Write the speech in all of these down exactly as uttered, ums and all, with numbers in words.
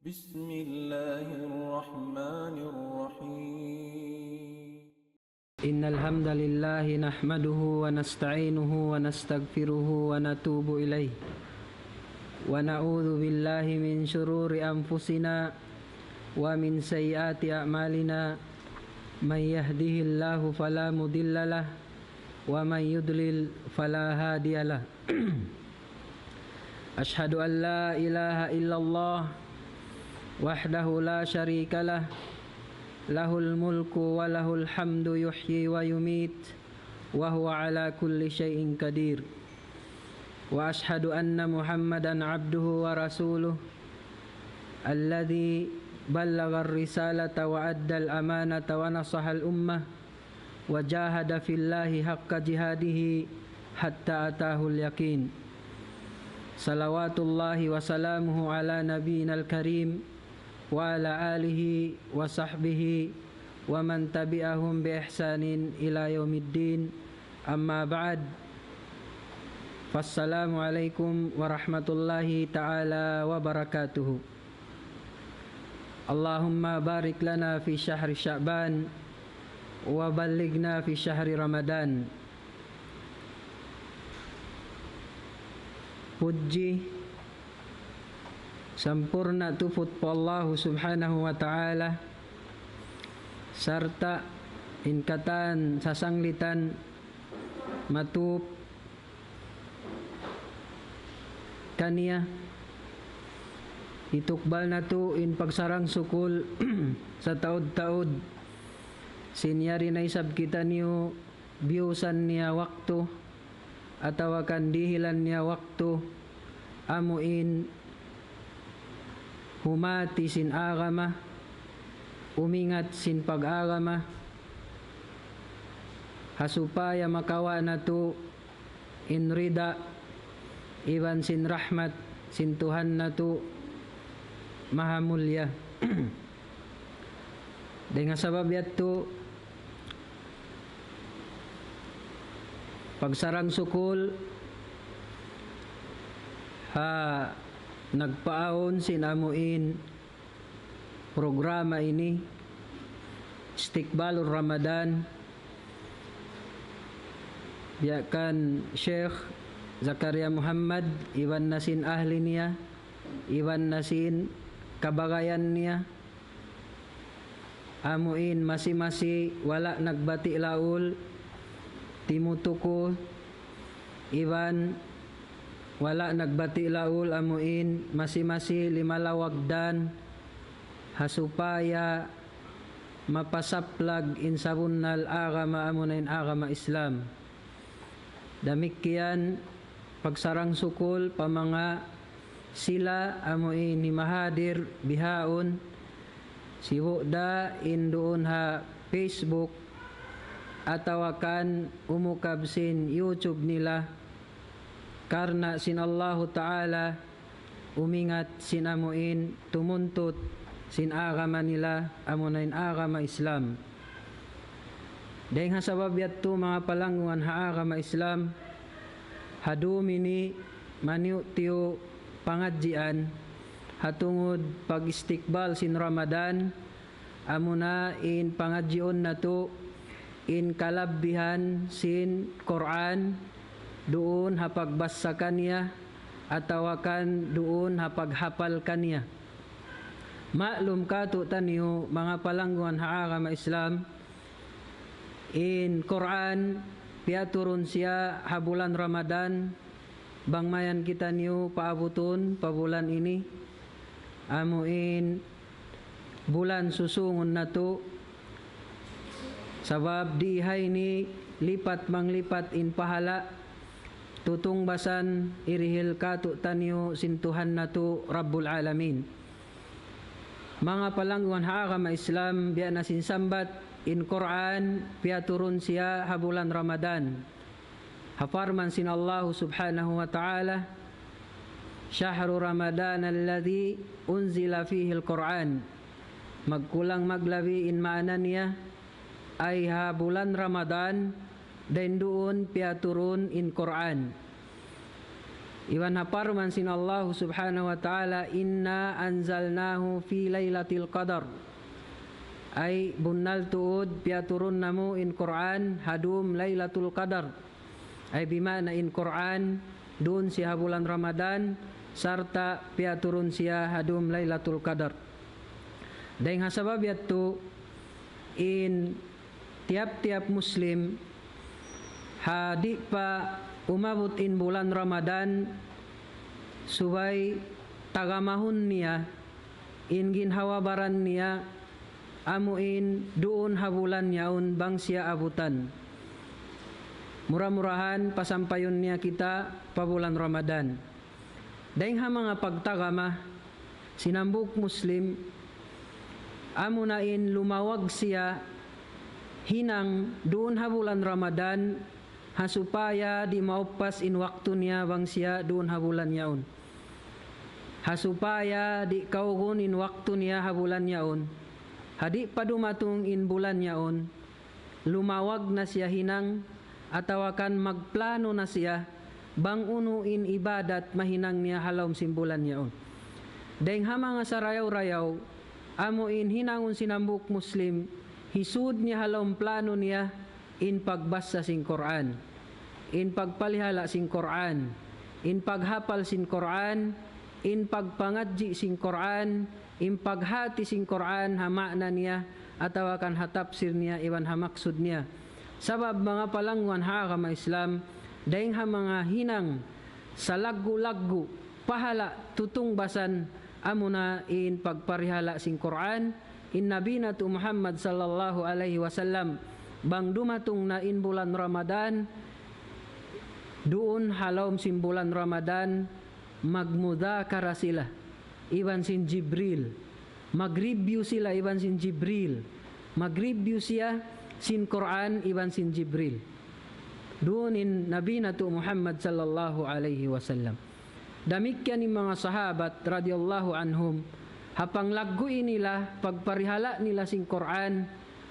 بسم الله الرحمن الرحيم. إن الحمد لله نحمده ونستعينه ونستغفره ونتوب إليه، ونعوذ بالله من شرور أنفسنا ومن سيئات أعمالنا. من يهده الله فلا مضل له، ومن يضلل فلا هادي له. أشهد أن لا إله إلا الله وحده لا شريك له، له الملك وله الحمد يحيي ويميت وهو على كل شيء قدير. وأشهد أن محمدا عبده ورسوله الذي بلغ الرسالة وأدى الأمانة ونصح الأمة وجاهد في الله حق جهاده حتى أتاه اليقين. صلوات الله وسلامه على نبينا الكريم وعلى آله وصحبه ومن تبعهم بإحسان إلى يوم الدين. أما بعد، فالسلام عليكم ورحمة الله تعالى وبركاته. اللهم بارك لنا في شهر شعبان وبلغنا في شهر رمضان. Pudji sampurna' tuput pa Allahu Subhanahu wa Ta'ala, sarta' in katan sasanglitan matup kaniya, hitukbal natu' in pagsarang-sukul sataud-taud sin yari na isab kitaniyu biyusan niya waktu atawa kan dihilan niya waktu, amu in humati sin agama, umingat sin pag-agama, ha supaya makawa' natu' in rida iban sin rahmat sin Tuhan natu' maha mulliya. Dayn ha sabab yadtu, pagsarang-sukul ha nagpaawn sin amu in programa ini, Istiqbalur Ramadan, biya' kan Sheikh Zakaria Muhammad, iban na sin ahli niya, iban na sin kabagayan niya, amu in masi-masi wala' nagbati' laul, timutuku, iban wala' nagbati' laul, amu in masi-masi limalawag dan, ha supaya mapasaplag in sabunnal agama, amu na in agama Islam. Damikkiyan pagsarang-sukul pa manga sila amu in himahadir bihaun, sibu' da in duun ha Facebook atawa kan umukab sin YouTube nila, karna' sin Allahu Ta'ala umingat sin amu in tumuntut sin agama nila, amu na in agama Islam. Dayn ha sabab yadtu, manga palangguan ha agama Islam, ha dum ini maniyu'-tiyu' pangadjian ha tungud pag-istikbal sin Ramadan, amu na in pangadjiun natu' in kalabbihan sin Qur'an, duun ha pagbassa kaniya atawa kan duun ha paghapal kaniya. Ma'lum kātu'niyu, manga palangguan ha agama Islam, in Qur'an piyaturun siya ha bulan Ramadan, bang mayan kitaniyu paabutun pa bulan ini, amu in bulan susungun natu', sabab dii ha ini lipat-manglipat in pahala' tutungbasan hirihil kātu'niyu sin Tuhan natu' Rabbul Alamin. Manga palangguan ha agama Islam, biya' na sin sambat, in Qur'an piyaturun siya ha bulan Ramadan. Ha parman sin Allahu Subhanahu wa Ta'ala, شهر رمضان الذي أنزل فيه القرآن. Magkulang maglabi in maana niya, ay ha bulan Ramadan, dayn duun piyaturun in Qur'an. Iban ha parman sin Allah subhanahu wa ta'ala, "Inna anzalnahu fi laylatil qadar." Ay bunnal tuud piyaturun namu' in Qur'an ha dum Laylatul Qadar. Ay bima'na in Qur'an duun siya ha bulan Ramadan, sarta' piyaturun siya ha dum Laylatul Qadar. Dayng ha sabab yadtu in tiyap-tiyap Muslim, ha di' pa umabut in bulan Ramadan, subay tagamahun niya in ginhawa-baran niya, amu in duun ha bulan yaun bang siya abutan. Mura-murahan pasampayun niya kita pa bulan Ramadan. Dayng ha manga pagtagama sin hambuuk Muslim, amuna in lumawag siya hinang duun ha bulan Ramadan, ha supaya di' mauppas in waktu niya bang siya duun ha bulan yaun. Ha supaya di' kaugun in waktu niya ha bulan yaun. Ha di' pa dumatung in bulan yaun, lumawag na siya hinang, atawa kan magplano na siya bang unu in ibadat mahinang niya ha lawm sin bulan yaun. Dayng ha manga sarayaw-rayaw, amu in hinangun sin hambuuk Muslim, hisud niya ha lawm plano niya in pagbasa sin Qur'an, in pagparihala' sin Qur'an, in paghapal sin Qur'an, in pagpangadji' sin Qur'an, in paghati sin Qur'an ha ma'na niya, atawa kan ha tafsir niya, iban ha maksud niya. Sabab manga palangguan ha agama Islam, dayng ha manga hinang salaggu'-laggu' pahala' tutungbasan amuna in pagparihala' sin Qur'an, in Nabi natu' Muhammad sallallahu alayhi wasallam, bang dumatung na in bulan Ramadan, duun ha lawm sin bulan Ramadan, magmudhakara sila iban sin Jibril. Mag-review sila iban sin Jibril. Mag-review siya sin Qur'an iban sin Jibril. Duun in Nabi natu' Muhammad sallallahu alayhi wasallam. Damikkiyan in manga sahabat radiyallahu anhum, ha panglaggu' nila, pagparihala' nila sin Qur'an,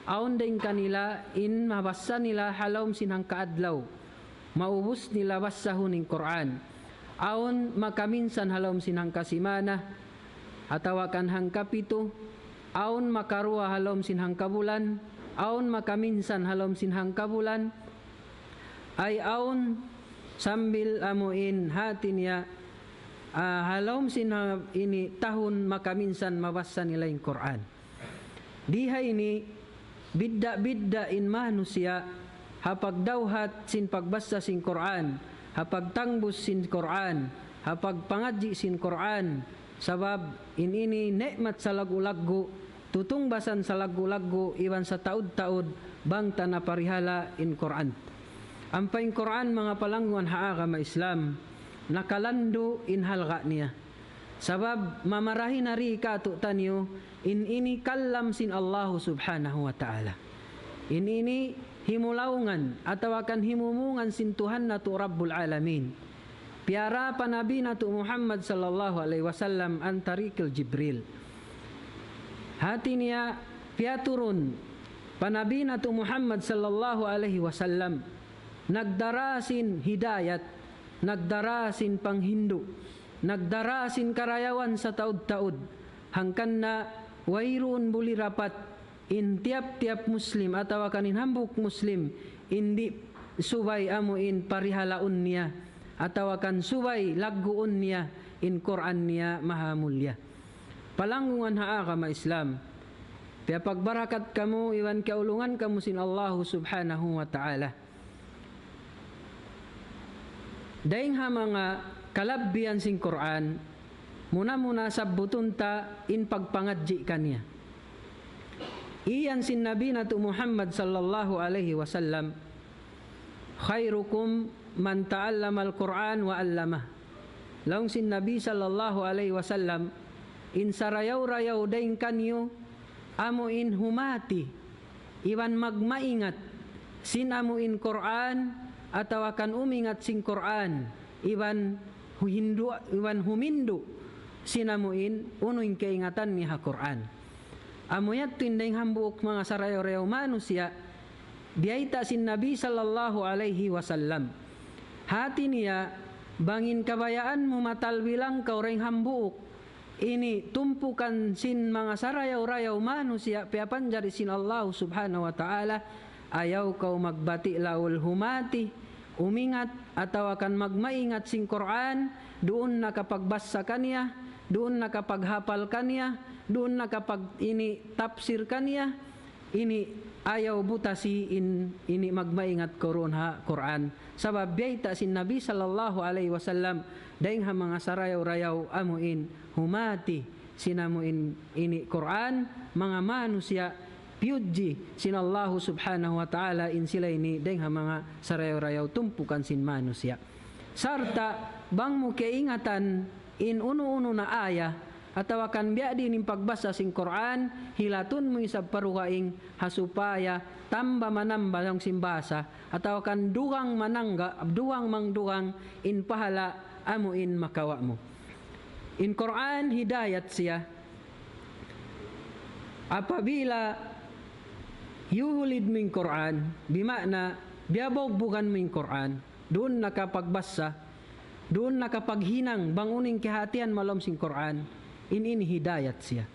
awn dayng kanila in mabasa nila ha lawm sin hangka adlaw. Maubus nila basahun in Qur'an. Awn makaminsan ha lawm sin hangka simana, atawa kan hangka pitu, awn makaruwa ha lawm sin hangka bulan, awn makaminsan ha lawm sin hangka bulan, ay awn sambil amu in hati niya, ah, ha lawm sin ha-, ini tahun makaminsan mabasa nila in Qur'an. Di ha ini, bidda'-bidda' in manusiya' ha pagdawhat sin pagbasa sin Qur'an, ha pagtangbus sin Qur'an, ha pagpangadji' sin Qur'an, sabab in ini ni'mat salaggu'-laggu', tutungbasan salaggu'-laggu', iban sataud-taud, bang ta naparihala' in Qur'an. Ampa in Qur'an, manga palangguan ha agama Islam, nakalandu' in halga' niya. Sabab mamarahi na ri katu'taniyu, in ini kalam sin Allahu subhanahu wa ta'ala. In ini himulawngan atawa kan himumungan sin Tuhan natu' Rabbul Alamin. Piyara pa Nabi natu' Muhammad sallallahu alayhi wasallam an tariqil Jibril. Hati niya piyaturun pa Nabi natu' Muhammad sallallahu alayhi wasallam. Nagdara sin hidayat, nagdara sin panghindu', nagdara sin karayawan sataud-taud, hangkan na wayruun buli rapat in tiyap-tiyap Muslim atawa kan in hambuuk Muslim, in di' subay amu in parihalaun niya, atawa kan subay lagguun niya in Qur'an niya maha mulliya. Palanggungan ha agama Islam, piyapagbarakat kamu iban kiyaulungan kamu sin Allahu subhanahu wa ta'ala. Dayng ha manga kalabbihan sin Qur'an, muna-muna sabbutun ta in pagpangadji' kaniya. Iyan sin Nabi natu' Muhammad sallallahu alayhi wasallam, "Khayrukum man ta'allamal Qur'an wa 'allamah." Laung sin Nabi sallallahu alayhi wasallam, in sarayaw-rayaw dayng kaniyu, amu in humati iban magmaingat sin amu in Qur'an, atawa kan umingat sin Qur'an, iban humindu', iban humindu' sin amu in unu in kaingatan niya ha Qur'an. Amu yadtu in dayng hambuuk manga sarayaw-rayaw manusiya', biyayta' sin Nabi sallallahu alayhi wasallam. Hati niya, Bang in kabayaan mu matalbilang kaw dayn hambuuk ini tumpukan sin manga sarayaw-rayaw manusiya' piyapanjari sin Allahu Subhanahu wa Ta'ala, ayaw kaw magbati' laul humati, umingat, atawa kan magmaingat sin Qur'an, duun na kapagbassa kaniya, duun na kapaghapal kaniya, duun na kapag ini tafsir kaniya, ini ayaw butasi in ini magmaingat kaw duun ha Qur'an. Sabab biyayta' sin Nabi sallallahu alayhi wasallam, dayn ha manga sarayaw-rayaw amu in humati sin amu in ini Qur'an, manga manusiya' piyudji sin Allahu Subhanahu wa Ta'ala in sila ini dayn ha manga sarayaw-rayaw tumpukan sin manusiya'. Sarta' bang mu kaingatan in unu-unu na aya, atawa kan biya' diin in pagbasa sin Qur'an, hilatun mu isab pa dugaing ha supaya tamba manamba laung sin bahasa, atawa kan dugang manangga, dugang mangdugang in pahala amu in makawa' mu. In Qur'an hidayat siya. Apabila yuhulid mu in Qur'an, bima'na biyabugbugan mu in Qur'an, duun na kapagbasa, duun na kapaghinang bang unu in kahatihan ha lawm sin Qur'an, in ini hidayat siya.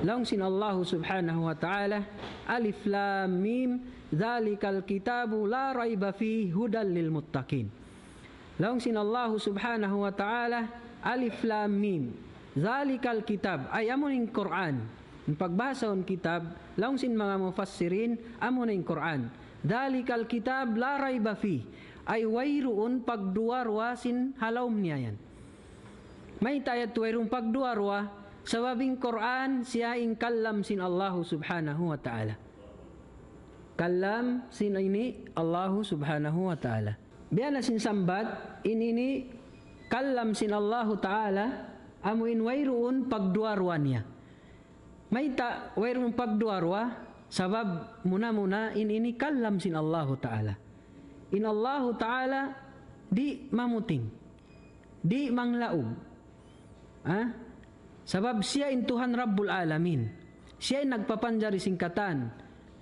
Laung sin Allahu Subhanahu wa Ta'ala, ألف لام ميم ذلك الكتاب لا ريب فيه هدى للمتقين. Laung sin Allahu Subhanahu wa Ta'ala, ألف لام ميم ذلك الكتاب, ay amu in Qur'an. In pagbahasahun kitab, laung sin manga mufassirin, amu in Qur'an. ذلك الكتاب لا ريب فيه, ay wayruun pagduwa-ruwa sin ha lawm niya yan. Mayta' yadtu wayruun pagduwa-ruwa? Sabab in Qur'an siya in kalam sin Allahu Subhanahu wa Ta'ala. Kalam sin ini Allahu Subhanahu wa Ta'ala. Biya' na sin sambat, in ini kalam sin Allahu Ta'ala, amu in wayruun pagduwa-ruwa niya. Mayta' wayruun pagduwa-ruwa? Sabab muna-muna in ini kalam sin Allahu Ta'ala. In Allahu Ta'ala di' mamuting, di' manglaug. Ha? Sabab siya in Tuhan Rabbul Alamin. Siya in nagpapanjari sin katan.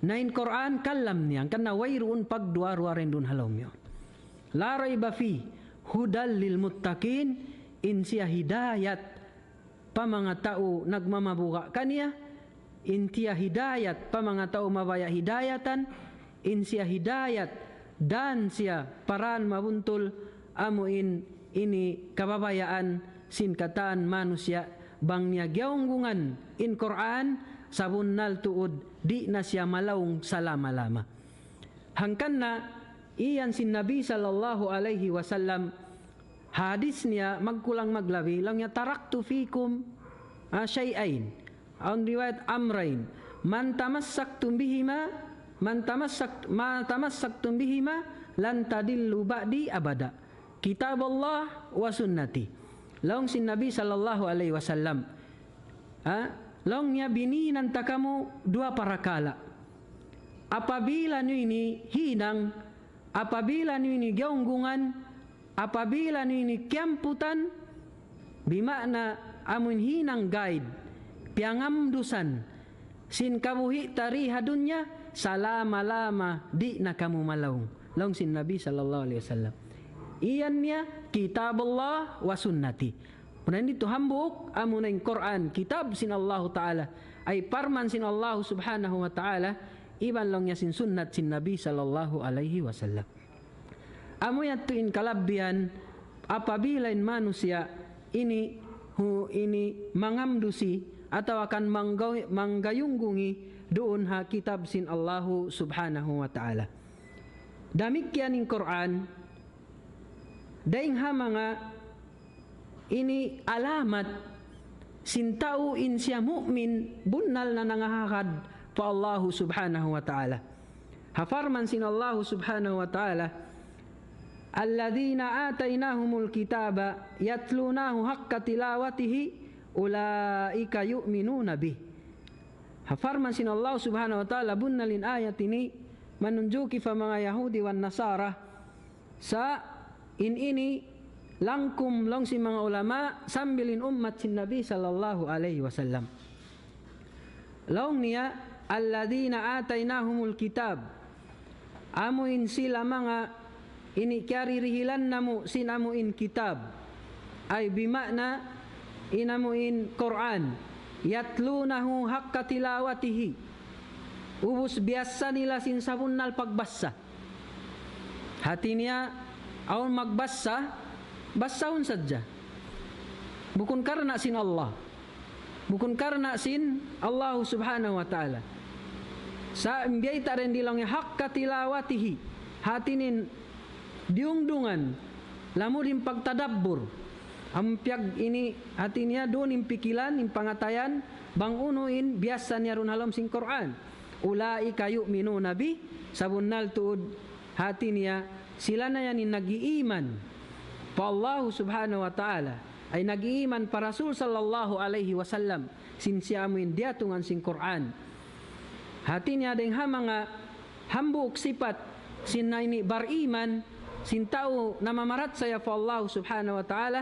Na in Qur'an kalam niya, hangkan na wayruun pagduwa-ruwa dayn duun ha lawm yaun. لا ريب فيه هدى للمتقين, in siya hidayat pa manga tau nagmamabuga' kaniya, in siya hidayat pa manga tau mabaya' hidayatan, in siya hidayat dan siya pa dan mabuntul, amu in ini kababayaan sin katan manusiya', bang niya giyaunggungan in Qur'an, sabunnal tuud di' na siya malaung salama-lama. Hangkan na iyan sin Nabi sallallahu alayhi wasallam, hadis niya magkulang maglabi, laung niya, تركت فيكم, ah, شيئين. Awn riwayat, أمرين. ما تمسكتم بهما، ما تمسك-، ما تمسكتم بهما لن تضلوا بعدي أبدا. كتاب الله وسنتي. Laung sin Nabi sallallahu alayhi wasallam. Ha? Laung niya, bininangun ta kamu duwa parakala'. Apabila niyu ini hinang, apabila niyu ini giyaunggungan, apabila niyu ini kiyamputan, bima'na amun hinang guide, piyangamdusan, sin kabuhi' ta di ha dunya, salama-lama di' na kamu malaung. Laung sin Nabi sallallahu alayhi wasallam. Iyan niya, كتاب الله وسنتي. Muna ini tuud hambuuk, amuna in Qur'an, kitab sin Allahu Ta'ala, ay parman sin Allahu Subhanahu wa Ta'ala, iban laung niya sin sunnat sin Nabi sallallahu alayhi wasallam. Amu yadtu in kalabbihan, apabila in manusiya' ini, hu-, ini mangamdusi, atawa kan manggaw-, manggayunggungi duun ha kitab sin Allahu Subhanahu wa Ta'ala. Damikkiyan in Qur'an, dayn ha manga ini alamat sin tau in siya mu'min, bunnal na nangahagad pa Allahu Subhanahu wa Ta'ala. Ha parman sin Allahu Subhanahu wa Ta'ala, الذين آتيناهم الكتاب يتلونه حق تلاوته أولئك يؤمنون به. Ha parman sin Allahu Subhanahu wa Ta'ala, bunnal in ayat ini manunjuki pa manga Yahudi wan Nasara, sa' in ini langkum laung sin manga ulama sambil in ummat sin Nabi sallallahu alayhi wasallam. Laung niya, الذين آتيناهم الكتاب. Amu in sila manga ini kiyaririhilan namu' sin amu in kitab. Ay bima'na in amu in Qur'an. يتلونه حق تلاوته. Ubus biyassa nila sin sabunnal pagbassa. Hati niya, awn magbassa, bassahun sadja. Bukun karna' sin Allah. Bukun karna' sin Allah subhanahu wa ta'ala. Sa' biyayta' dayn di laung niya حق تلاوته. Hati niya diyungdungan, lamud in pagtadabbur. Amu piyag ini hati niya duun in pikilan, in pangatayan, bang unu in biyassa niya duun ha lawm sin Qur'an. أولئك يؤمنون به, sabunnal tuud hati niya, sila na yan in nag-iiman pa Allah subhanahu wa ta'ala, ay nag-iiman pa Rasul sallallahu alayhi wasallam, sin siya amu in diyatungan sin Qur'an. Hati niya dayn ha manga hambuuk sipat sin na ini bariman, sin tau namamarachaya pa Allah subhanahu wa ta'ala,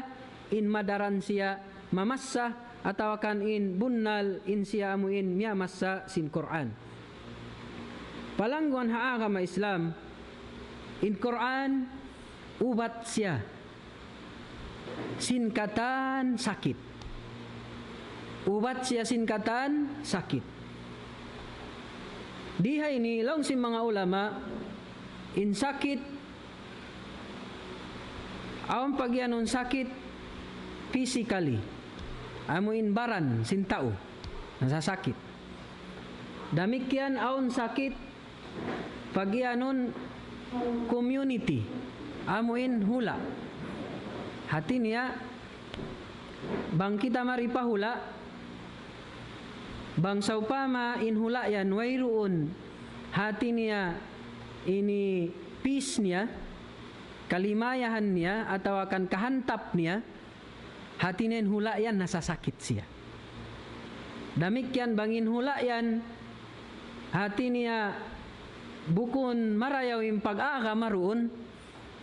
in madaran siya mamassa, atawa kan in bunnal in siya amu in miyamassa sin Qur'an. Palangguan ha agama Islam, in Qur'an ubat siya sin katan sakit. Ubat siya sin katan sakit. Di ha ini, laung sin manga ulama, in sakit, awn pagiyanun sakit physically. Amu in baran sin tau nasasakit. Damikkiyan awn sakit pagiyanun community, amu in hula'. Hati niya, bang kita mari pa hula', bang sawpama in hula' yan wayruun, hati niya, ini peace niya, kalimayahan niya, atawa kan kahantap niya, hati niya in hula' yan nasasakit siya. Damikkiyan bang in hula' yan, hati niya bukun marayaw in pag-agama duun,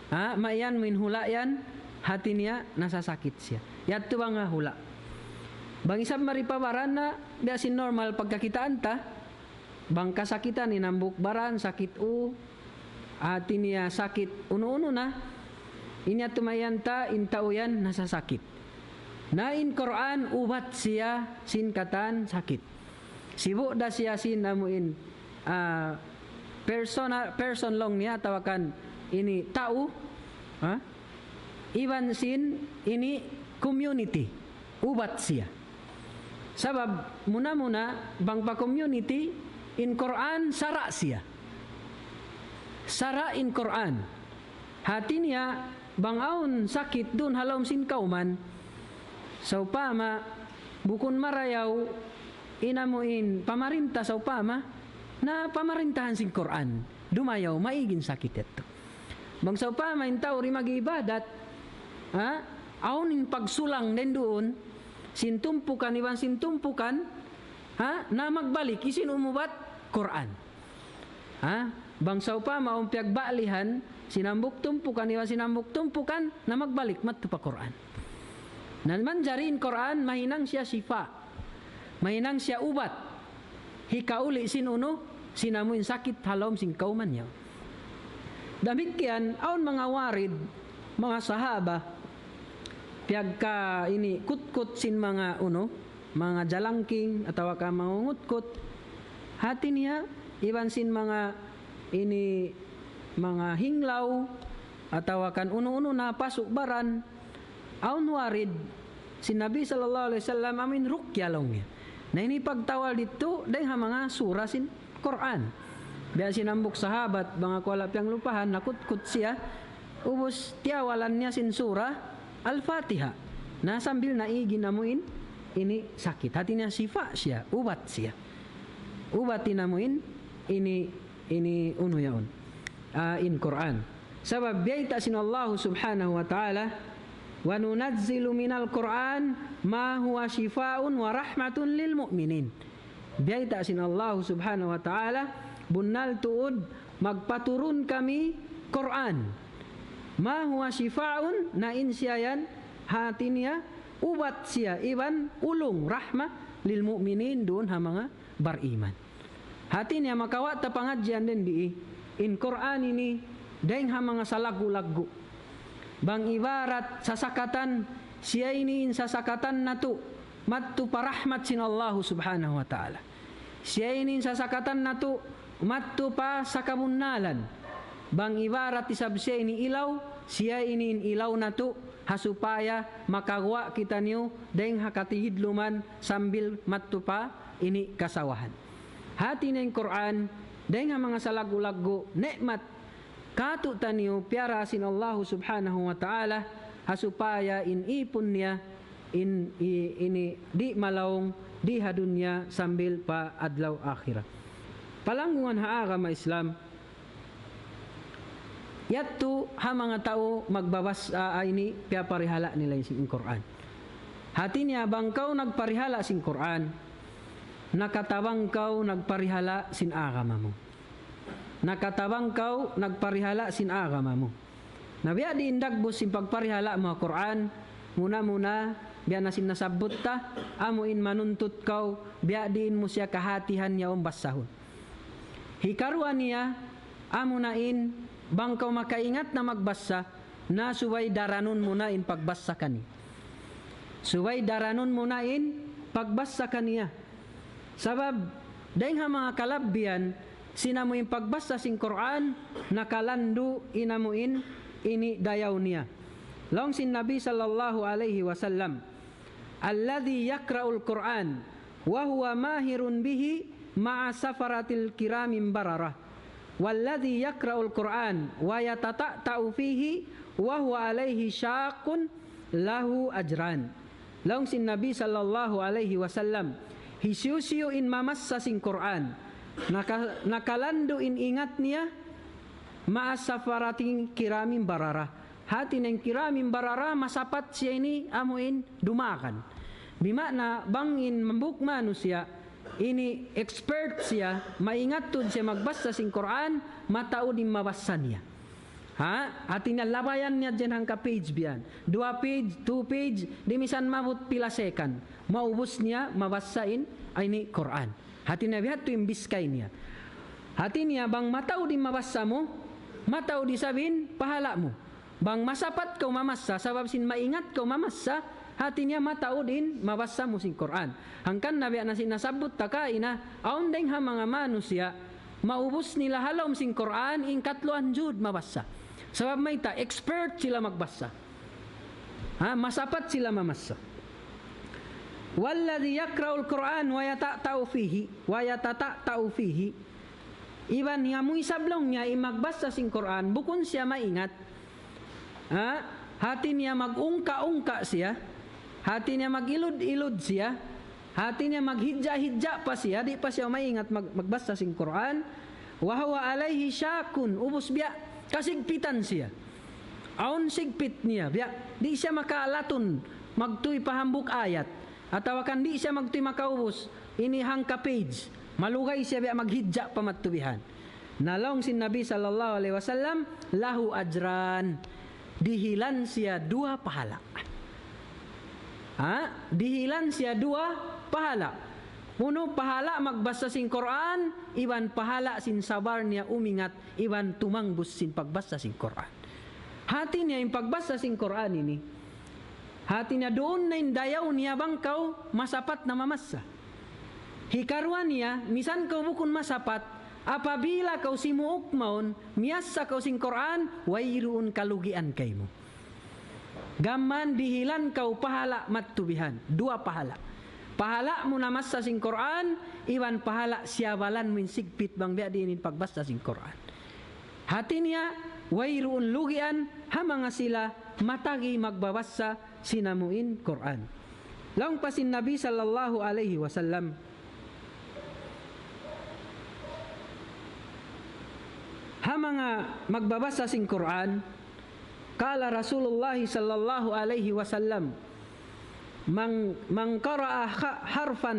ha, mayan mu in hula' yan, hati niya nasasakit siya. Yadtu bang ha hula'. Bang isab mari pa baran na, biya' sin normal pagkakitaan ta, bang kasakitan in hambuuk baran, sakit ū, hati niya sakit unu-unu na, ini yadtu mayan ta, in tau yan nasasakit. Na in Qur'an ubat siya sin katan sakit. Sibu' da siya sin amu in, ah, persona, person laung niya atawa kan ini tau, ha? Iban sin ini community, ubat siya. Sabab muna-muna bang pa community, in Qur'an sara' siya. Sara' in Qur'an. Hati niya, bang awn sakit duun ha lawm sin kawman, sawpama bukun marayaw in amu in pamarinta sawpama, na pamarintahan sin Qur'an, dumayaw, maig in sakit yadtu. Bang sawpama in tau di' mag-ibadat, ha? Awn in pagsulang dayn duun, sin tumpukan iban sin tumpukan, ha? Na magbalik, hisiyu in umubat? Qur'an. Ha? Bang sawpama awn piyagba'lihan, sin hambuuk tumpukan iban sin hambuuk tumpukan, na magbalik madtu pa Qur'an. Na manjari in Qur'an, mahinang siya sifa. Mahinang siya ubat. Hikauli sin unu, sin amu in sakit ha lawm sin kawman niya. Damikkiyan, awn manga warid, manga sahaba, piyagka ini kutkut sin manga unu, manga jalangking, atawa ka mangungutkut. Hati niya, iban sin manga ini, manga hinglaw, atawa kan unu-unu na pasuk baran, awn warid sin Nabi sallallahu alayhi wasallam amu in ruqya laung niya. Na ini pagtawal didtu, dayn ha manga sura sin Qur'an. Biya' sin hambuuk sahabat, bang aku wala' piyanglupahan, nakutkut siya, ubus tiyawalan niya sin sura Al-Fatiha. Na sambil naig in amu in, ini sakit. Hati niya sifa siya, ubat siya. Ubat in amu in, ini, ini unu yaun. Ah, in Qur'an. Sabab biyayta' sin Allah subhanahu wa ta'ala, وَنُنَزِّلُ مِنَ الْقُرْآنِ مَا هُوَ شِفَاءٌ وَرَحْمَةٌ لِلْمُؤْمِنِينَ. Biyayta' sin Allah subhanahu wa ta'ala, bunnal tuud magpaturun kami Qur'an. مَا هُوَ شِفَاءٌ, na in siya yan, hati niya, ubat siya, iban ulung, rahma, لِلْمُؤْمِنِينَ, duun ha manga bariman. Hati niya makawa' ta pangadjian dayn di, in Qur'an ini, Dayng ha manga salaggu'-laggu'. Bang ibarat sasakatan, siya ini in sasakatan natu', madtu pa rahmat sin Allahu subhanahu wa ta'ala. Siya ini in sasakatan natu', madtu pa sakabunnalan. Bang ibarat isab siya ini ilaw, siya ini in ilaw natu', ha supaya makaguwa' kitaniyu dayng ha katihidluman sambil madtu pa ini kasawahan. Hati niya in Qur'an, dayng ha manga salaggu'-laggu' ni'mat kātu'niyu piyarā sin Allahu subhanahu wa ta'ala, ha supaya in īpun niya, in, i-, ini di' malaung, di ha dunya sambil pa adlaw akhirat. Palanggungan ha agama Islam, yadtu ha manga tau magbabasa, ah, ini piyaparihala' nila in Qur'an. Hati niya bang kaw nagparihala' sin Qur'an, nakatabang kaw nagparihala' sin agama mu. Nakatabang kaw nagparihala' sin agama mu. Na biya' diin dagbus sin pagparihala' mu ha Qur'an, muna-muna, biya' na sin nasabbut ta, amu in manuntut kaw, biya' diin mu siya kahātihan yaun basahun. Hikaruwa niya, amuna in, bang kaw makaingat na magbasa, na subay daranun mu na in pagbasa kaniya. Subay daranun mu na in pagbasa kaniya. Sabab, dayng ha manga kalabbihan, sin amu in pagbasa sin Qur'an, nakalandu' in amu in ini dayaw niya. Laung sin Nabi sallallahu alayhi wasallam, الذي يقرأ القرآن وهو ماهر به مع السفرة الكرام البررة، والذي يقرأ القرآن ويتتأتأ فيه وهو عليه شاق له أجران. Laung sin Nabi sallallahu alayhi wasallam, hisiyu-siyu in mamassa sin Qur'an, naka-, nakalandu' in ingat niya, مع السفرة الكرام البررة. Hati niya in kiramin barara, masapat siya ini amu in dumagan. Bima'na bang in hambuuk manusiya', ini expert siya, maingat tuud siya magbasa sin Qur'an, mataud in mabasa niya. Ha? Hati niya labayan niya dyan hangka page biya' yan. Duwa page, two page, di' misan maabut pila second. Maubus niya, mabasa in, ini Qur'an. Hati niya biya' hādtu in biskay niya. Hati niya bang mataud in mabasa mu, mataud isab in pahala' mu. Bang masapat kaw mamasa, sabab sin maingat kaw mamasa, hati niya mataud in mabasa mu sin Qur'an. Hangkan na biya' na sin nasabbut ta kaina, awn dayng ha manga manusiya', maubus nila ha lawm sin Qur'an, in katluan juz mabasa. Sabab mayta', expert sila magbasa. Ha, masapat sila mamasa. والذي يقرأ القرآن ويتتأتأ فيه، ويتتأتأ فيه. Iban amu isab laung niya in magbasa sin Qur'an, bukun siya maingat. Ha? Hati niya mag-ungka-ungka siya. Hati niya mag-ilud-ilud siya. Hati niya maghidja-hidja pa siya, di' pa siya maingat mag-, magbasa sin Qur'an. وهو عليه شاق, ubus biya' kasigpitan siya. Awn sigpit niya, biya' di' siya makalatun magtuy pa hambuuk ayat. Atawa kan di' siya magtuy makaubus, ini hangka page. Malugay siya biya' maghidja pa madtu bihan. Na laung sin Nabi sallallahu alayhi wasallam, له أجران. Dihilan siya duwa pahala'. Ha? Dihilan siya duwa pahala'. Unu pahala' magbasa sin Qur'an, iban pahala' sin sabar niya umingat, iban tumangbus sin pagbasa sin Qur'an. Hati niya in pagbasa sin Qur'an ini, hati niya duun na in dayaw niya bang kaw masapat na mamasa. Hikaruwa niya, misan kaw bukun masapat, apabila kaw simuuk mawn, miyassa kaw sin Qur'an, wayruun kalugian kaymu. Gam mayan dihilan kaw pahala' madtu bihan, duwa pahala'. Pahala' mu namassa sin Qur'an, iban pahala' siyabalan mu in sigpit bang biya' diin in pagbasa sin Qur'an. Hati niya, wayruun lugian ha manga sila matagi magbabasa sin amu in Qur'an. Laung pa sin Nabi sallallahu alayhi wasallam, ha manga magbabasa sin Qur'an, قال رسول الله صلى الله عليه وسلم، من، من قرأ ح-، حرفا،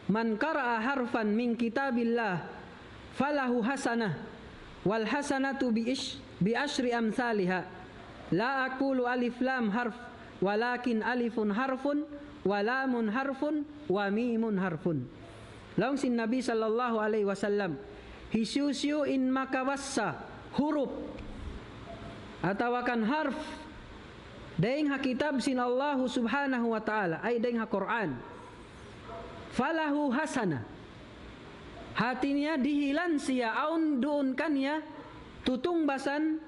من قرأ حرفا من كتاب الله فله حسنة، والحسنة بعش-، بعشر أمثالها. لا أقول ألف لام حرف، ولكن ألف حرف، ولام حرف، وميم حرف. Laung sin Nabi sallallahu alayhi wasallam, hisiyu-siyu in makabassa hurup, atawa kan harf, dayng ha kitab sin Allahu Subhanahu wa Ta'ala, ay dayng ha Qur'an. Falahu hasana. Hati niya dihilan siya awn duun kaniya tutungbasan,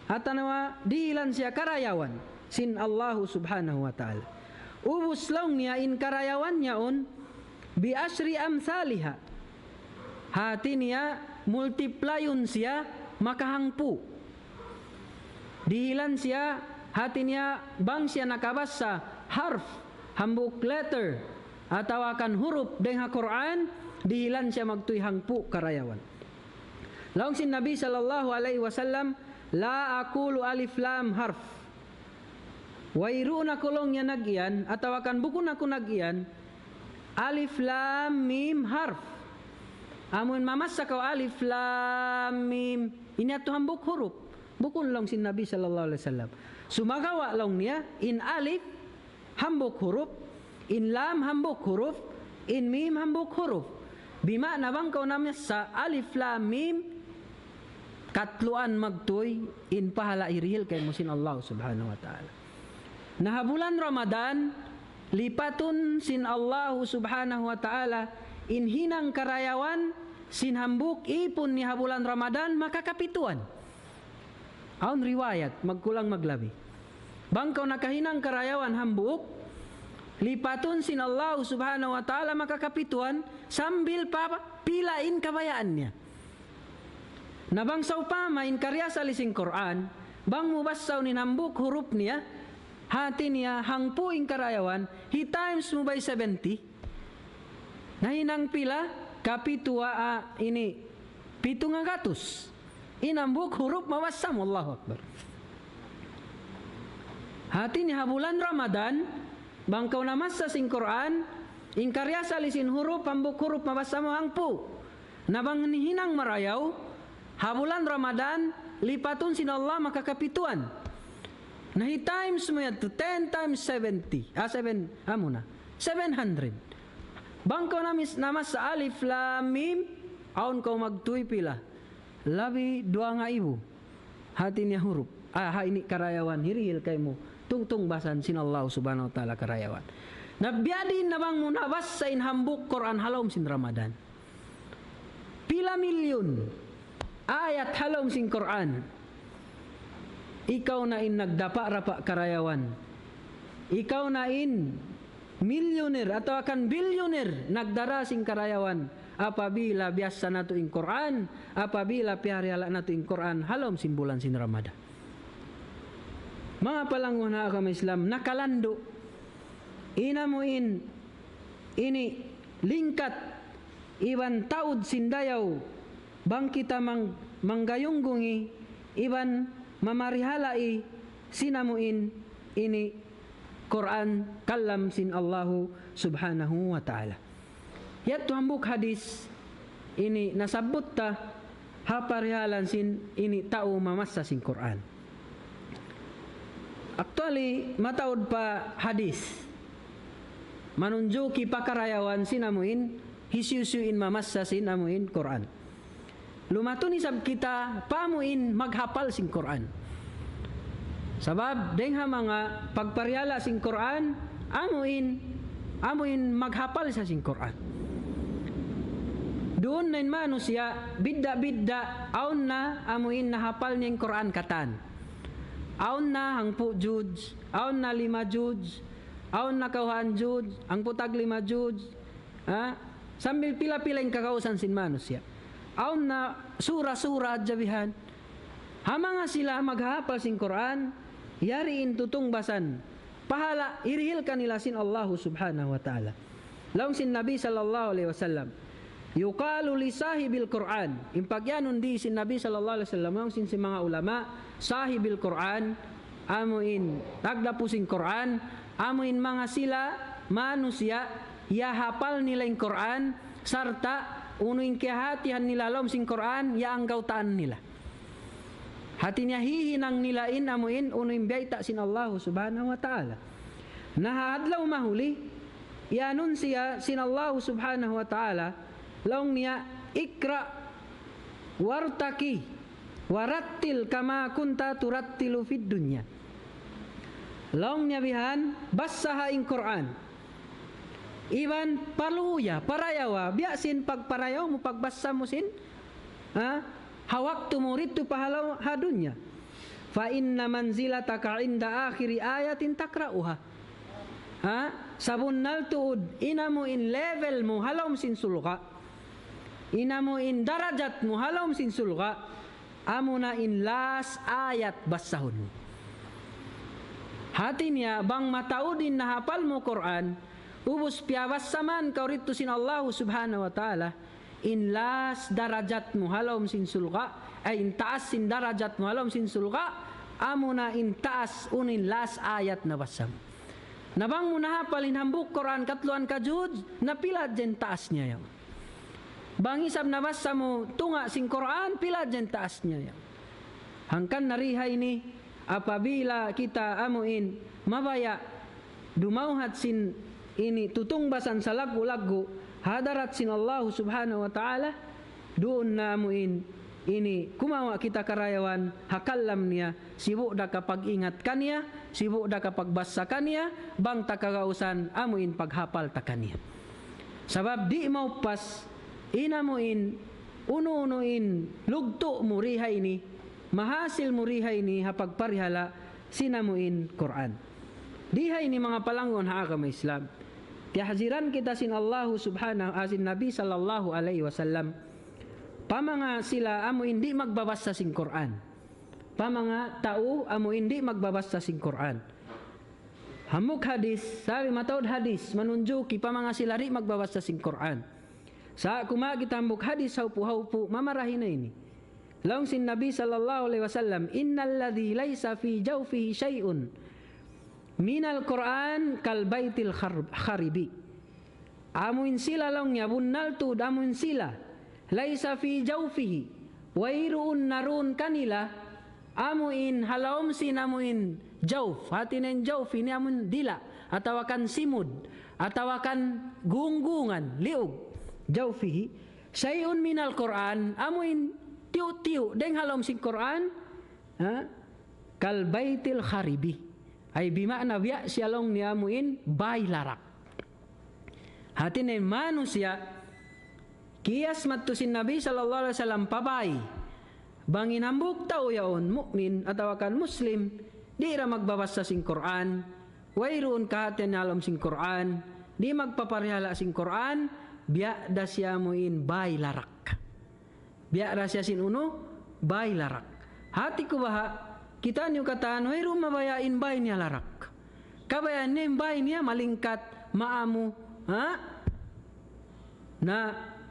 atawa dihilan siya karayawan sin Allahu Subhanahu wa Ta'ala. Ubus laung niya in karayawan niya yaun bi ashri amthaliha. Hati niya multiplayun siya makahangpu'. Dihilan siya, hati niya bang siya nakabassa harf, hambuuk letter, atawa kan hurup dayng ha Qur'an, dihilan siya magtuy hangpu' karayawan. Laung sin Nabi sallallahu alayhi wasallam, "La aqulu alif lam harf." Wayruun aku laung niya nag-iyan, atawa kan bukun aku nag-iyan, alif lam mim harf. Amun mamassa kaw alif lam mim, ini yadtu hambuuk hurup. Bukun laung sin Nabi sallallahu alayhi wasallam. Sumagawa' laung niya, in alif hambuuk hurup, in lam hambuuk hurup, in mim hambuuk hurup. Bima'na bang kaw namassa alif lam mim, katluan magtuy in pahala' hirihil kaymu sin Allah Subhanahu wa Ta'ala. Na ha bulan Ramadan, lipatun sin Allah Subhanahu wa Ta'ala in hinang karayawan sin hambuuk ipun niya ha bulan Ramadan makakapituan. Awn riwayat, magkulang maglabi. Bang kaw nakahinang karayawan hambuuk, lipatun sin Allah Subhanahu wa Ta'ala makakapituan sambil pa pila in kabayaan niya. Na bang sawpama in karna' asal sin Qur'an, bang mu bassaun in hambuuk hurup niya, hati niya hangpu' in karayawan, hi times mu by seventy. Nahinang pila, kapitu, ah, ini, pitu ngagatus. In hambuuk hurup mabassa mu, Allahu Akbar. Hati niya ha bulan Ramadan, bang kaw namassa sin Qur'an, in karna' asal sin hurup, hambuuk hurup mabassa mu hangpu'. Na bang hinang marayaw, ha bulan Ramadan, lipatun sin Allah makakapituan. Na hi times mu yadtu, ten times seventy. Ah, seven, amu na. Seven hundred. Bang kaw namis-, namassa alif lam mim, awn kaw magtuy pila. Labi duwa ngaibu. Hati niya hurup. Ah, ha ini karayawan, hirihil kaymu. Tungtungbasan sin Allah Subhanahu wa Ta'ala karayawan. Na biya' diin na bang mu nabassa in hambuuk Qur'an ha lawm sin Ramadan. Pila milyun ayat ha lawm sin Qur'an. Ikaw na in nagdapa-rapa karayawan. Ikaw na in milyuner atawa kan bilyuner nagdara sin karayawan apabila biyassa natu' in Qur'an, apabila piyarihala' natu' in Qur'an ha lawm sin bulan sin Ramadan. Manga palangguan ha agama Islam, nakalandu'. In amu in ini lingkat iban taud sin dayaw bang kita mang-, manggayunggungi iban mamarihalai sin amu in ini Qur'an kalam sin Allahu Subhanahu wa Ta'ala. Yadtu hambuuk hadis ini nasabbut ta ha parihalan sin ini tau mamassa sin Qur'an. Actually, mataud pa hadis manunjuki pa karayawan sin amu in hisiyu-siyu in mamassa sin amu in Qur'an. Lumatun isab kita pa amu in maghapal sin Qur'an. Sabab, dayng ha manga pagparihala' sin Qur'an, amu in, amu in maghapal sa sin Qur'an. Duun na in manusiya', bidda'-bidda', awn na amu in nahapal niya in Qur'an katan. Awn na hangpu' juz, awn na lima juz, awn na kawhaan juz, hangpu' tag lima juz, ha? Sambil pila-pila in kakausan sin manusiya'. Awn na sura-sura jabihan. Ha manga sila maghahapal sin Qur'an, yari in tutungbasan pahala' hirihil kanila sin Allahu Subhanahu wa Ta'ala. Laung sin Nabi sallallahu alayhi wasallam, "Yuqalu li sahibil Qur'an." In pagiyanun di sin Nabi sallallahu alayhi wasallam, laung sin, sin manga ulama, sahibil Qur'an, amu in tagdapu sin Qur'an, amu in manga sila manusiya', ya hapal nila in Qur'an, sarta' unu in kiyahatihan nila ha lawm sin Qur'an, ya anggawtaan nila. Hati niya hihinang nila in amu in unu in biyayta' sin Allahu Subhanahu wa Ta'ala. Na ha adlaw mahuli, iyanunsiya sin Allahu Subhanahu wa Ta'ala, laung niya, "Iqra wartaqi." ورتل كما كنت ترتل في الدنيا. Laung niya bihan, bassaha in Qur'an. Iban paluya, parayawa, biya' sin pagparayaw mu, pagbassa mu sin, ha? Ha waktu mu didtu pa halaum ha dunya. فإن منزلتك عند آخر آية تقرأها. Ha? Sabunnal tuud, in amu in level mu halaum sin surga'. In amu in darajat mu halaum sin surga'. Amuna in last ayat bassahun mu. Hati niya, bang mataud in nahapal mu Qur'an, ubus piyabassa man kaw didtu sin Allahu Subhanahu wa Ta'ala, in last darajat mu halaum sin surga', ay in taas sin darajat mu halaum sin surga', amuna in taas unu in last ayat nabassa mu. Na bang mu nahapal in hambuuk Qur'an katluan ka juz, na pila hadja in taas niya yan. Bang isab nabassa mu tunga' sin Qur'an, pila hadja in taas niya yan. Hangkan na di ha ini, apabila kita amu in mabaya' dumawhat sin ini tutungbasan salaggu'-laggu' ha hadarat sin Allahu Subhanahu wa Ta'ala, duun na amu in ini kumawa' kita karayawan ha kalam niya, sibu' da ka pag-ingat kaniya, sibu' da ka pagbassa kaniya, bang ta kagausan amu in paghapal ta kaniya. Sabab di' maupas, in amu in, unu-unu in, lugtu' mu di ha ini, mahasil mu di ha ini, ha pagparihala', sin amu in Qur'an. Di ha ini manga palangguan ha agama Islam. Tiyahziran kita sin Allahu Subhanahu, ah, sin Nabi sallallahu alayhi wasallam. Pa manga sila amu in di' magbabassa sin Qur'an. Pa manga tau amu in di' magbabassa sin Qur'an. Hambuuk hadis, sabi mataud hadis, manunjuki pa manga sila di' magbabassa sin Qur'an. Sa' kumawa' kita hambuuk hadis, haupu-haupu, mamarahi na ini. Laung sin Nabi sallallahu alayhi wasallam, إن الذي ليس في جوفه شيء من القرآن كالبيت الخرب-، الخرب. Amu in sila laung niya bunnal tuud, amu in sila. ليس في جوفه. Wayruun na duun kanila, amu in ha lawm sin amu in jawf. Hati niya in jawf ini amu in dila', atawa kan simud, atawa kan gunggungan, liug. جوفه شيء من القرآن, amu in tiyu'-tiyu' dayng ha lawm sin Qur'an, ha? كالبيت الخرب. Ay bima'na biya' siya laung niya amu in bāy larak. Hati niya in manusiya', kiyas madtu sin Nabi sallallahu alayhi wasallam pa bāy. Bang in hambuuk tau yaun, mu'min atawa kan Muslim, di' da magbabassa sin Qur'an, wayruun kahatihan ha lawm sin Qur'an, di' magpaparihala' sin Qur'an, biya' da siya amu in bāy larak. Biya' da siya sin unu, bāy larak. Hati ku baha', kitaniyu katan, wayruun mabaya' in bāy niya larak. Kabayaan niya in bāy niya malingkat, maamu, ha? Na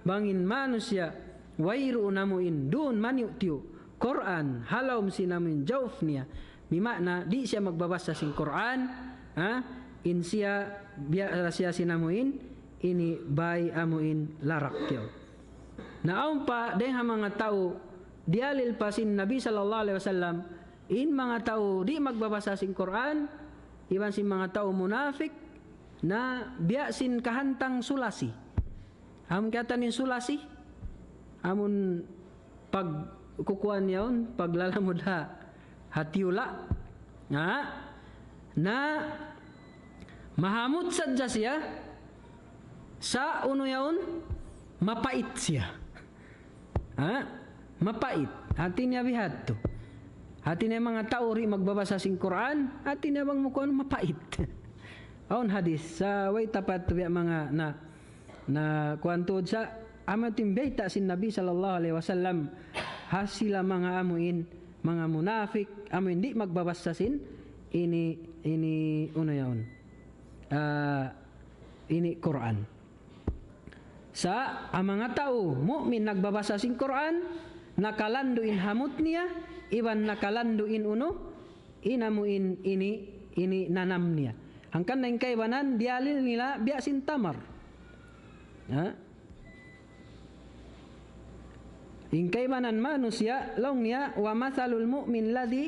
bang in manusiya', wayruun amu in duun maniyu'-tiyu' Qur'an, ha lawm sin amu in jawf niya. Bima'na, di' siya magbabassa sin Qur'an, ha? In siya, biya' da siya sin amu in, ini bāy amu in larak yaun. Na awn pa, dayng ha manga tau, diyalil pa sin Nabi sallallahu alayhi wasallam, in manga tau di' magbabassa sin Qur'an, iban sin manga tau munafik, na biya' sin kahantang sulasi. Amun kiyatan in sulasi, amun pagkukuan yaun, paglalamud ha, ha tiyula'. Na, na, mahamut sadja siya, sa' unu yaun, mapait siya. Ha? Mapait. Hati niya bihadtu. Hati niya manga tau di' magbabassa sin Qur'an, hati niya bang mu kuwan mapait. Awn hadis, sa' way tapat biya' manga na, na kuwan tuud sa' amu in bayta' sin Nabi sallallahu alayhi wasallam, ha sila manga amu in, manga munafik, amu in di' magbabassa sin, ini, ini, unu yaun. Ah, ini Qur'an. Sa' in manga tau mu'min nagbabassa sin Qur'an, nakalandu' in hamut niya, iban nakalandu' in unu, in amu in ini, ini nanam niya. Hangkan na in kaibanan, diyalil nila biya' sin tamar. Ha? In kaibanan manusiya', laung niya, ومثل المؤمن الذي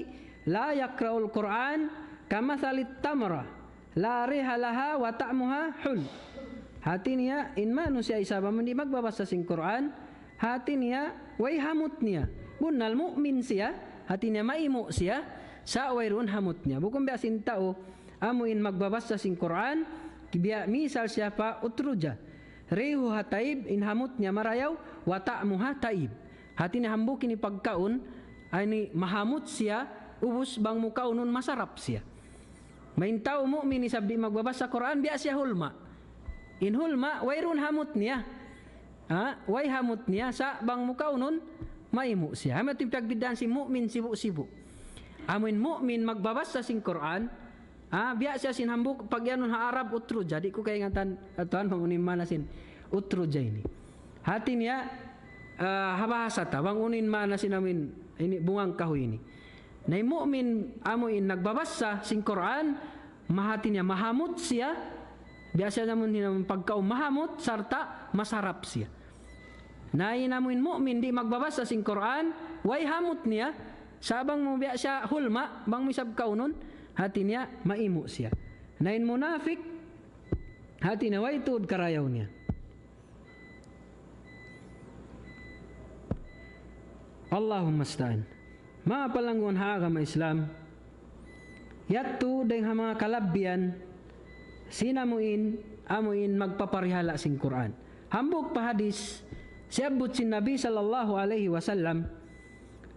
لا يقرأ القرآن كمثل التمرة لا ريح لها وطعمها حلو. Hati niya, in manusiya' isab amun di' magbabassa sin Qur'an, hati niya, way hamut niya. Bunnal mu'min siya, hati niya maimu' siya, sa' wayruun hamut niya. Bukun biya' sin tau, amu in magbabasa sin Qur'an, biya' misal siya pa utruja. ريحها طيب, in hamut niya marayaw, وطعمها طيب. Hati niya hambuuk ini pagkaun, ini mahamut siya, ubus bang mu kaunun masarap siya. Main tau mu'min isab di' magbabasa Qur'an, biya' siya hulma'. In hulma', wayruun hamut niya. Ha? Way hamut niya, sa' bang mu kaunun, maimu' siya. Amu yadtu in pagbiddaan sin mu'min sibu'-sibu'. Amu in mu'min magbabasa sin Qur'an, ha? Biya' siya sin hambuuk, pag-iyanun ha Arab utruja, di' ku kaingatan, tuwan, bang unu in maana sin utruja ini. Hati niya, ah, ha bahasa ta, bang unu in maana sin amu in, ini bungang kahuy ini. Na in mu'min amu in nagbabasa sin Qur'an, mahati niya mahamut siya, biya' siya namu' in pagkaun mahamut, sarta' masarap siya. Na in amu in mu'min di' magbabasa sin Qur'an, way hamut niya, sa' bang mu biya' siya hulma', bang mu isab kaunun, hati niya maimu' siya. Na in munafik, hati niya way tuud karayaw niya. Allahumma musta'an. Manga palangguan ha agama Islam, yadtu dayng ha manga kalabbihan sin amu in, amu in magpaparihala' sin Qur'an. Hambuuk pa hadis, siyabbut sin Nabi sallallahu alayhi wasallam,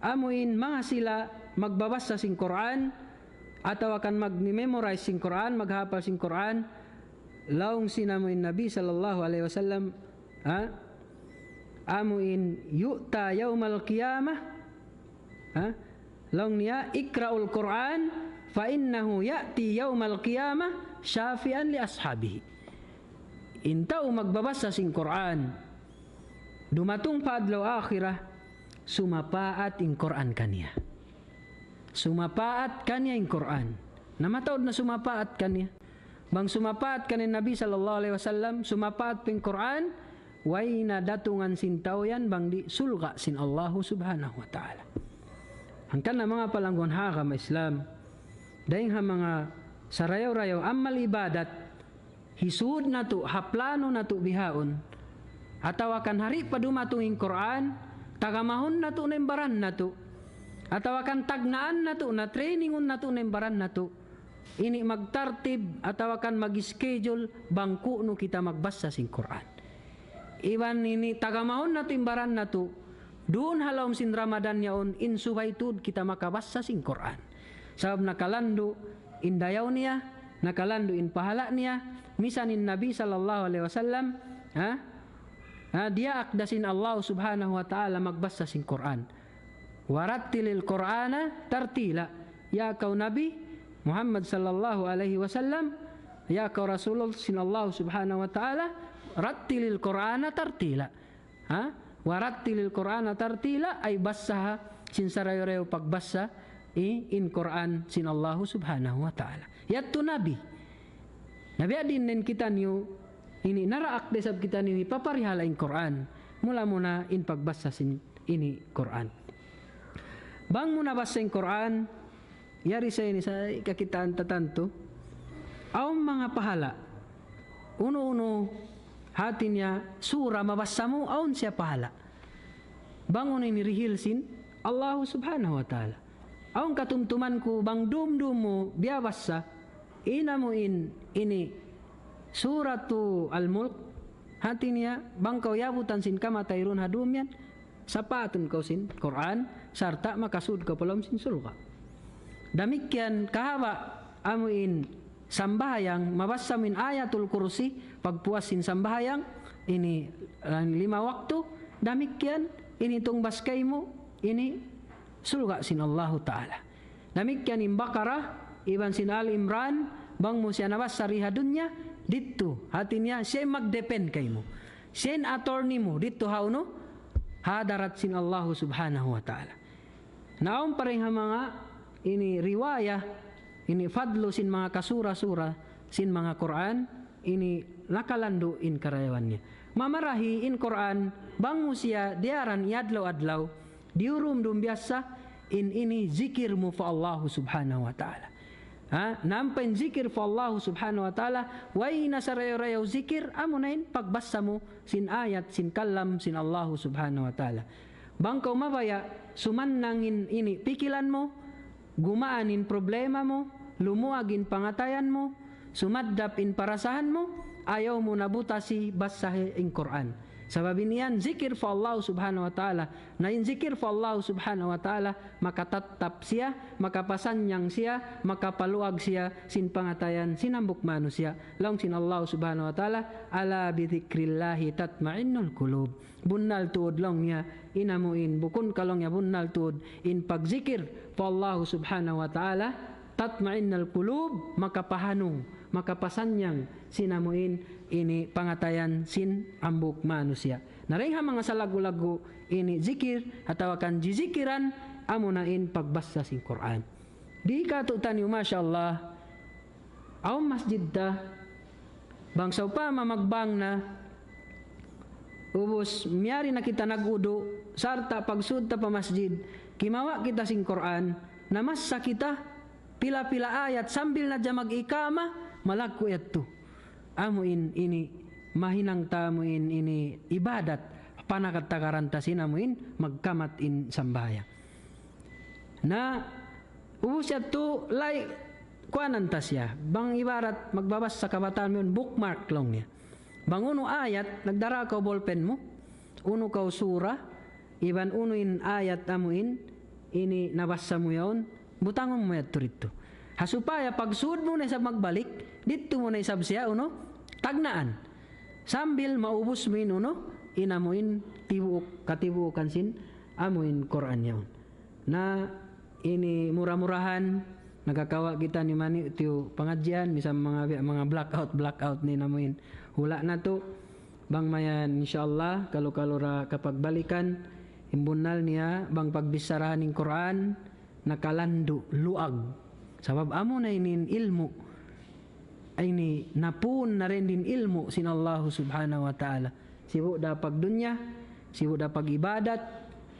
amu in manga sila magbabasa sin Qur'an, atawa kan mag-memorize sin Qur'an, maghapal sin Qur'an, laung sin amu in Nabi sallallahu alayhi wasallam, ha? Amu in يؤتى يوم القيامة, ha? Laung niya, اقرأوا القرآن فإنه يأتي يوم القيامة شافعا لأصحابه. In tau magbabasa sin Qur'an, dumatung pa adlaw akhirat, sumapaat in Qur'an kaniya. Sumapaat kaniya in Qur'an. Na mataud na sumapaat kaniya. Bang sumapaat kaniya Nabi sallallahu alayhi wasallam, sumapaat pa in Qur'an, way na datungan sin tau yan bang di' surga' sin Allahu subhanahu wa ta'ala. Hangkan na manga palangguan ha agama Islam, dayng ha manga sarayaw-rayaw amal ibadat, hisūd natu', ha plano natu' bihaun, atawa kan hari pa dumatung in Qur'an, tagamahun natu' na in baran natu', atawa kan tagnaan natu' na, trainingun natu' na in baran natu', ini magtartib atawa kan mag-schedule bang ku'nu kita magbasa sin Qur'an. Iban ini tagamahun natu' in baran natu', duun ha lawm sin Ramadan yaun in subay tuud kita makabasa sin Qur'an. Sabab nakalandu' in dayaw niya, nakalandu' in pahala' niya, misan in Nabi sallallahu alayhi wasallam, ha? Ha, diyaak da sin Allah subhanahu wa ta'ala magbasa sin Qur'an. ورتل القرآن ترتيلا. Ya kaw Nabi Muhammad sallallahu alayhi wasallam, ya kaw Rasulullah sin Allah subhanahu wa ta'ala, رتل القرآن ترتيلا. Ha? ورتل القرآن ترتيلا, ay basaha sin sarayaw-rayaw pagbasa i-, in Qur'an sin Allah subhanahu wa ta'ala. Yadtu Nabi. Na biya' diin in kitaniyu, ini naraak da isab kitaniyu hipaparihala' in Qur'an. Mula-mula in pagbasa sin ini Qur'an. Bang mu nabasa in Qur'an, yari sa ini sa kakitaan ta tantu. Awn manga pahala'. Unu-unu hati niya sura mabasa mu, awn siya pahala'. Bang unu ini dihil sin Allahu subhanahu wa ta'ala. Awn katumtuman ku bang dum-dum mu biyabasa, in amu in ini Suratu Al-Mulk, hati niya, bang kaw yabutan sin kamatay duun ha dum yan, sapaatun kaw sin Qur'an, sarta' makasūd kaw pa lawm sin surga'. Damikkiyan kahaba' amu in sambahayang, mabasa mu in Ayatul Kursi, pagpuas sin sambahayang, ini, ah, lima waktu, damikkiyan, ini tungbas kaymu, ini surga' sin Allahu Ta'ala. Damikkiyan in Baqarah, iban sin Ali Imran, bang mu siya nabasa di ha dunya, didtu, hati niya, siya in magdepend kaymu. Siya in attorney mu, didtu ha unu, ha hadarat sin Allahu subhanahu wa ta'ala. Na awn pa dayn ha manga ini riwaya, ini fadlu sin manga kasura-sura, sin manga Qur'an, ini nakalandu' in karayawan niya. Mamarahi in Qur'an, bang mu siya diyaran adlaw-adlaw, diyurumdum biyasa, in ini zikir mu pa Allahu subhanahu wa ta'ala. Ha? Na ampa in zikir pa Allahu subhanahu wa ta'ala, way na sarayaw-rayaw zikir, amu na in pagbasa mu sin ayat, sin kalam, sin Allahu subhanahu wa ta'ala. Bang kaw mabaya' sumannang in ini pikilan mu, gumaan in problema mu, lumuag in pangatayan mu, sumaddap in parasahan mu, ayaw mu na butasi basahi in Qur'an. Sabab in yan zikir pa Allah Subhanahu wa Ta'ala. Na in zikir pa Allah Subhanahu wa Ta'ala, makatattap siya, makapasannyang siya, makapaluag siya sin pangatayan sin hambuuk manusiya'. Laung sin Allah Subhanahu wa Ta'ala, ألا بذكر الله تطمئن القلوب. Bunnal tuud laung niya, in amu in, bukun ka laung niya bunnal tuud in pagzikir pa Allah Subhanahu wa Ta'ala, تطمئن القلوب, makapahanung, makapasannyang sin amu in ini pangatayan sin hambuuk manusiya'. Na dayn ha manga salaggu'-laggu' ini zikir, atawa kan jizikiran, amuna in pagbasa sin Qur'an. Di' katu' taniyu, masha Allah, awn masjid ta, bang sawpama magbang na, ubus miyari na kita nag-wudu', sarta' pagsud ta pa masjid, kimawa' kita sin Qur'an, namasa kita, pila-pila ayat, sambil na hadja mag-iqama, malaggu' yadtu. Amu in ini, mahinang ta amu in ini ibadat, panagad-tagaran ta sin amu in, magkamat in sambahayang. Na, ubus yadtu, lay, kuanan ta siya. Bang ibarat magbabasa kabataan mu yan, bookmark laung niya. Bang unu ayat, nagdara kaw ballpen mu, unu kaw sura, iban unu in ayat amu in, ini nabasa mu yaun, butangun mu yadtu didtu. Ha supaya pagsud mu na isab magbalik, didtu mu na isab siya, unu, tagnaan. Sambil maubus mu in, unu, in amu in, tibuuk, katibuukan sin, amu in Qur'an yaun. Na ini mura-murahan, nakakawa' kita ni mani tiyu pangadjian, misan manga, manga blackout, blackout ni namuin. Hula' natu', bang mayan, insya Allah, kalu-kalu da kapagbalikan, in bunnal niya, bang pagbicharahan in Qur'an, nakalandu', luag. Sabab amu na ini in ilmu'. Ini napun na dayn di in ilmu' sin Allah Subhanahu wa Ta'ala. Sibu' da pagdunya, sibu' da pag-ibadat,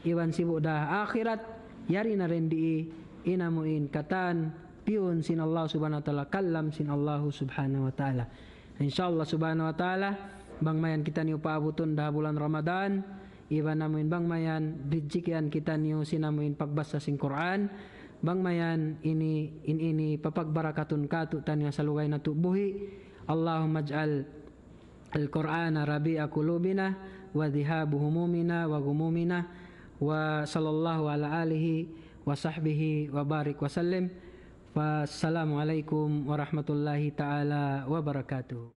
iban sibu' da akhirat, yari na dayn di in amu in katan piyun sin Allah Subhanahu wa Ta'ala, kalam sin Allah Subhanahu wa Ta'ala. Insya Allah Subhanahu wa Ta'ala, bang mayan kitaniyu paabutun da bulan Ramadan, iban amu in bang mayan, rijikian kitaniyu sin amu in pagbasa sin Qur'an, bang mayan ini, in ini papagbarakatun katu'taniyu ha salugay natu' buhi'. اللهم اجعل القرآن ربيع قلوبنا وذهاب همومنا وغمومنا. وصلى الله على آله وصحبه وبارك وسلم. فالسلام عليكم ورحمة الله تعالى وبركاته.